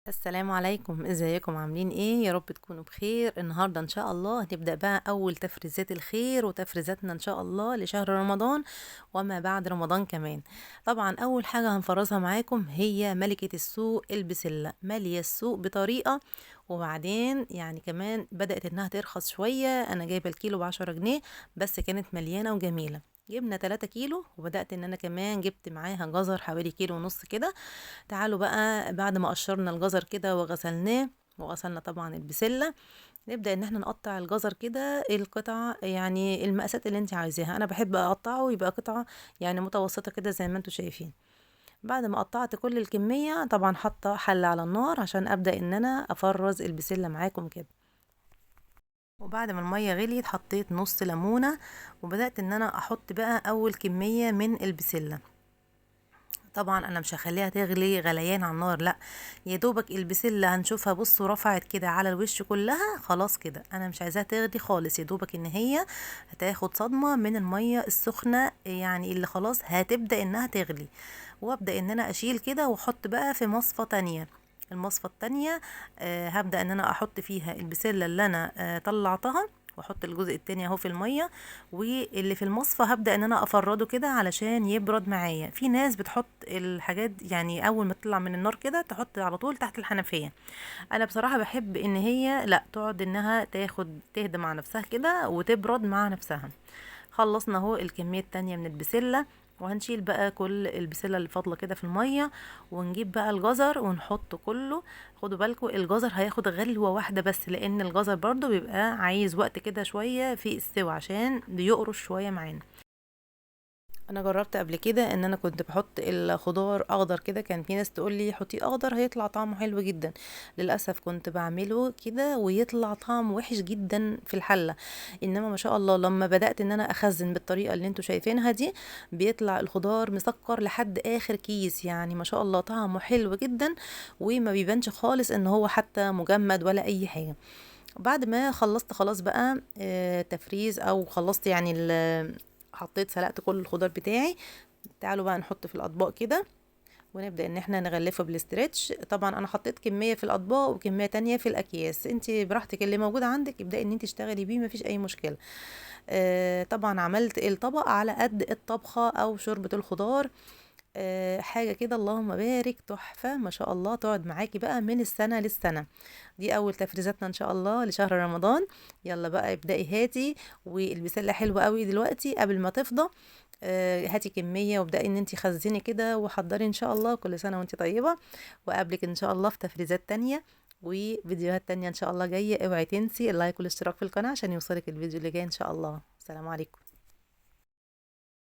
السلام عليكم، ازيكم؟ عاملين ايه؟ يا رب تكونوا بخير. النهارده ان شاء الله هنبدأ بقى اول تفريزات الخير وتفريزاتنا ان شاء الله لشهر رمضان وما بعد رمضان كمان. طبعا اول حاجة هنفرزها معاكم هي ملكة السوق البسلة، مالية السوق بطريقة، وبعدين يعني كمان بدأت انها ترخص شوية. انا جايبة الكيلو ب10 جنيه بس كانت مليانة وجميلة. جبنا 3 كيلو، وبدأت ان انا كمان جبت معاها جزر حوالي كيلو ونص كده. تعالوا بقى بعد ما قشرنا الجزر كده وغسلناه وغسلنا طبعا البسلة، نبدأ ان احنا نقطع الجزر كده القطع، يعني المقاسات اللي انت عايزاها. انا بحب اقطعه يبقى قطعة يعني متوسطة كده زي ما انتوا شايفين. بعد ما قطعت كل الكمية طبعا حاطة حلة على النار عشان ابدأ ان انا افرز البسلة معاكم كده. وبعد ما المية غليت حطيت نص ليمونة، وبدأت ان انا احط بقى اول كمية من البسلة. طبعا انا مش هخليها تغلي غليان على النار، لا، يا دوبك البسلة هنشوفها بصوا رفعت كده على الوش كلها، خلاص كده انا مش عايزاها تغلي خالص، يا دوبك ان هي هتاخد صدمة من المية السخنة يعني اللي خلاص هتبدأ انها تغلي. وابدأ ان انا اشيل كده واحط بقى في مصفى تانية. المصفى التانية، هبدأ ان انا احط فيها البسلة اللي انا طلعتها، واحط الجزء التاني اهو في المية، واللي في المصفى هبدأ ان انا افرده كده علشان يبرد معايا. في ناس بتحط الحاجات يعني اول ما تطلع من النار كده تحط على طول تحت الحنفية. انا بصراحة بحب ان هي لا تقعد انها تهدى مع نفسها كده وتبرد مع نفسها. خلصنا اهو الكمية التانية من البسلة، وهنشيل بقى كل البسلة اللي فاضلة كده في المية، ونجيب بقى الجزر ونحطه كله. خدوا بالكم الجزر هياخد غلوة واحدة بس، لان الجزر برضو بيبقى عايز وقت كده شوية في السوا عشان بيقرش شوية معانا. انا جربت قبل كده ان انا كنت بحط الخضار اخضر كده، كان في ناس تقول لي حطيه اخضر هيطلع طعمه حلو جدا. للاسف كنت بعمله كده ويطلع طعمه وحش جدا في الحله، انما ما شاء الله لما بدات ان انا اخزن بالطريقه اللي انتوا شايفينها دي بيطلع الخضار مسكر لحد اخر كيس، يعني ما شاء الله طعمه حلو جدا وما بيبانش خالص ان هو حتى مجمد ولا اي حاجه. بعد ما خلصت خلاص بقى، تفريز او خلصت يعني حطيت سلقت كل الخضار بتاعي. تعالوا بقى نحط في الاطباق كده ونبدا ان احنا نغلفه بال stretch. طبعا انا حطيت كميه في الاطباق وكميه تانية في الاكياس، انت براحتك اللي موجود عندك ابداي ان انت تشتغلي بيه، مفيش اي مشكله. طبعا عملت الطبق على قد الطبخه او شوربه الخضار، حاجه كده اللهم بارك تحفه ما شاء الله، تقعد معاكي بقى من السنه للسنه. دي اول تفريزاتنا ان شاء الله لشهر رمضان. يلا بقى ابدأي هاتي، والبسله حلوه قوي دلوقتي قبل ما تفضى، هاتي كميه وابدأي ان انتي خزني كده وحضري ان شاء الله. كل سنه وانتي طيبه، وقابلك ان شاء الله في تفريزات تانية وفيديوهات تانية ان شاء الله جايه. اوعي تنسي اللايك والاشتراك في القناه عشان يوصلك الفيديو اللي جاي ان شاء الله. السلام عليكم.